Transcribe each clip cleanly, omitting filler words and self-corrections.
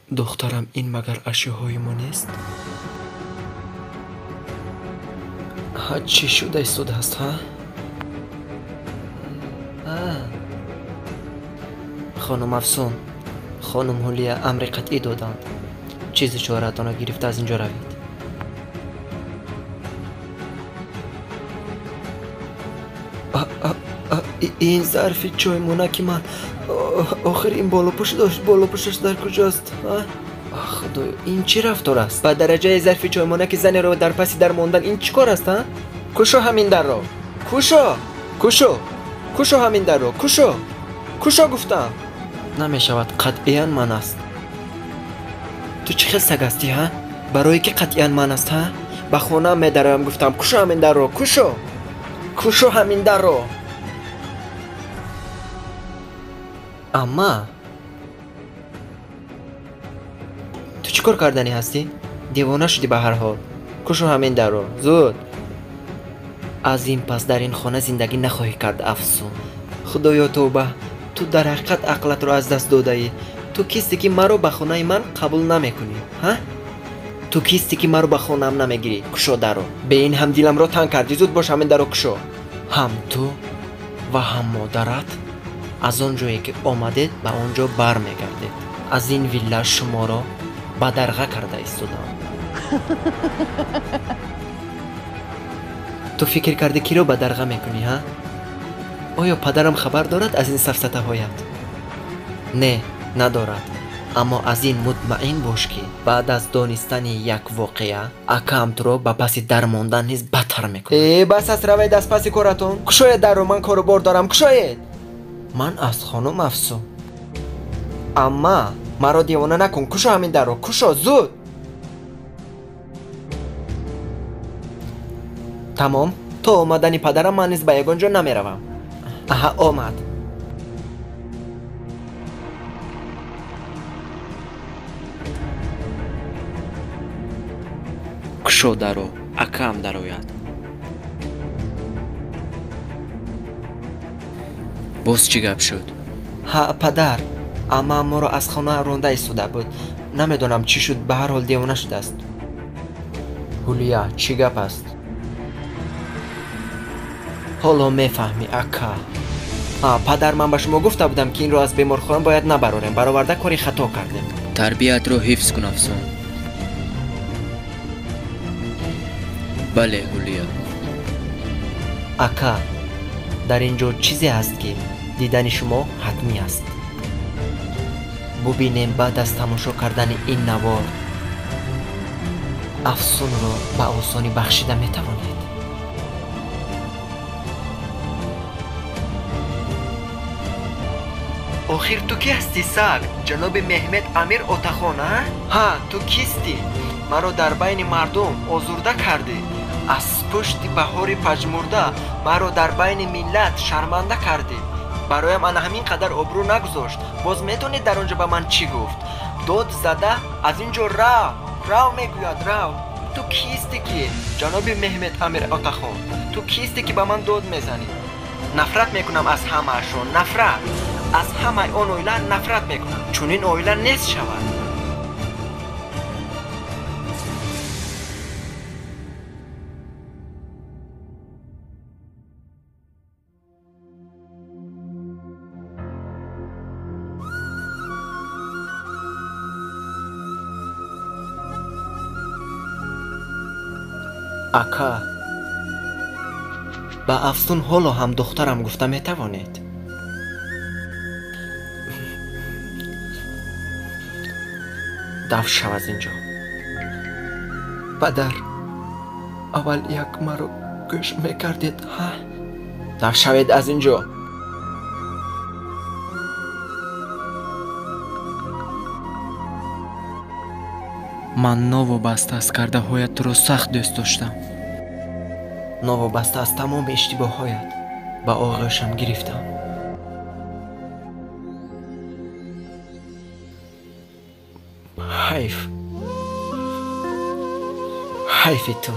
Духтарам, ин магар ашёҳои мо нест? Ҳа, чӣ шуда истодааст, ҳа? Хонум Афсун, хонум Ҳулия амри қатъӣ доданд. Чизи чораатонро гирифта аз ин ҷо равед. Ин зарфи чоймонаки ман, охир ин болопӯш дошт, болопӯшаш дар куҷост? Худоё, ин чӣ рафтор аст? Ба дараҷаи зарфи чоймонаки занеро дар паси дар мондан ин чӣ кор аст, а? Кушо ҳамин дарро! Кушо! Кушо! Кушо ҳамин дарро! Кушо! Кушо гуфтам! Намешавад, қатъиян ман аст. Ту чӣ хел саг ҳастӣ, ҳа? Барое ки қатъиян ман аст, ҳа? Ба хонаам медароям гуфтам. Кушо ҳамин дарро! Кушо! Кушо ҳамин дарро! Амма ту чӣ кор карданӣ ҳастӣ? Девона шудӣ ба ҳар ҳол. Кушо ҳамин дарро, зуд! Аз ин пас дар ин хона зиндагӣ нахоҳӣ кард, Афсун. Худоё тавба, ту дар ҳақиқат ақлатро аз даст додаӣ. Ту кистӣ ки маро ба хонаи ман қабул намекунӣ, ҳа? Ту кистӣ ки маро ба хонаам намегирӣ? Кушо дарро. Бе ин ҳам диламро танг кардӣ. Зуд бош, ҳамин дарро кушо. Ҳам ту ва ҳам модарат аз он ҷое ки омадед ба он ҷо бармегардед. Аз ин вилла шуморо бадарға карда истодам. Ту фикр кардӣ киро бадарға мекунӣ, ҳа? Оё падарам хабар дорад аз ин сафсатаҳоят? Не, надорад. Аммо аз ин мутмаин бош ки баъд аз донистани як воқеа акаам туро ба паси дар мондан низ бадтар мекунад. Э, бас аст, равед аз паси коратон. Кушоед дарро, ман кору бор дорам. Кушоед! Ман аз хонум Афсун. Амма маро девона накун. Кушо ҳамин дарро, кушо, зуд! Тамом, то омадани падарам ман низ ба ягон ҷо намеравам. Аҳа, омад. Кушо дарро, акаам дарояд. Боз чӣ гап шуд? Ҳа, падар, амма моро аз хона ронда истода буд. Намедонам чӣ шуд, ба ҳар ҳол девона шудааст. Ҳулия, чӣ гап аст? Ҳоло мефаҳмӣ, ака. Падар, ман ба шумо гуфта будам ки инро аз беморхона бояд набарорем. Бароварда кори хато кардем. Тарбиятро ҳифз кун, Афсун. Бале, Ҳулия. Ака, дар ин ҷо чизе ҳаст ки дидани шумо ҳатмӣ аст. Бубинем баъд аз тамошо кардани ин навор Афсунро ба осонӣ бахшида метавонед. Охир ту ки ҳастӣ, саг? Ҷаноби Меҳмед Амир Отахон, а? Ҳа, ту кистӣ? Маро дар байни мардум озурда кардӣ. Аз пушти баҳори пажмурда маро дар байни миллат шарманда кардӣ. Бароям ана ҳамин қадар обрӯ нагузошт. Боз медонед дар он ҷо ба ман чӣ гуфт? Дод зада аз ин ҷо рав, рав мегӯяд, рав. Ту кистӣ ки? Ҷаноби Меҳмед Амир Отахон, ту кистӣ ки ба ман дод мезанӣ? Нафрат мекунам аз ҳамаашон, нафрат. Аз ҳамаи он оила нафрат мекунам. Чунин оила нест шавад. Ака, ба Афсун ҳоло ҳам духтарам гуфта метавонед. Дафт шав аз ин ҷо. Падар, аввал як маро гӯш мекардед, ҳа? Дафт шавед аз ин ҷо. Ман новобаста аз кардаҳоят туро сахт дӯст доштам. Новобаста аз тамоми иштибоҳҳоят ба оғӯшам гирифтам. Ҳайф, ҳайфи ту.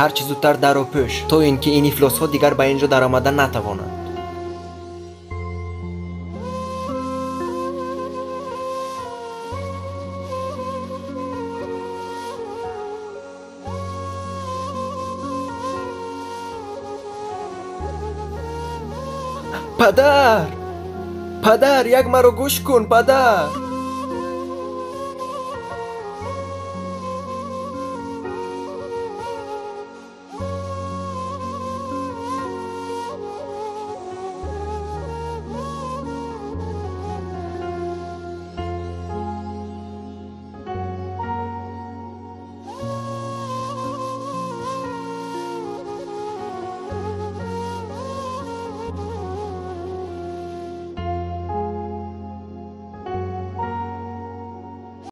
Ҳарчи зудтар дарро пӯш, то ин ки ин ифлосҳо дигар ба ин ҷо даромада натавонанд. Падар! Падар, як маро гӯш кун, падар!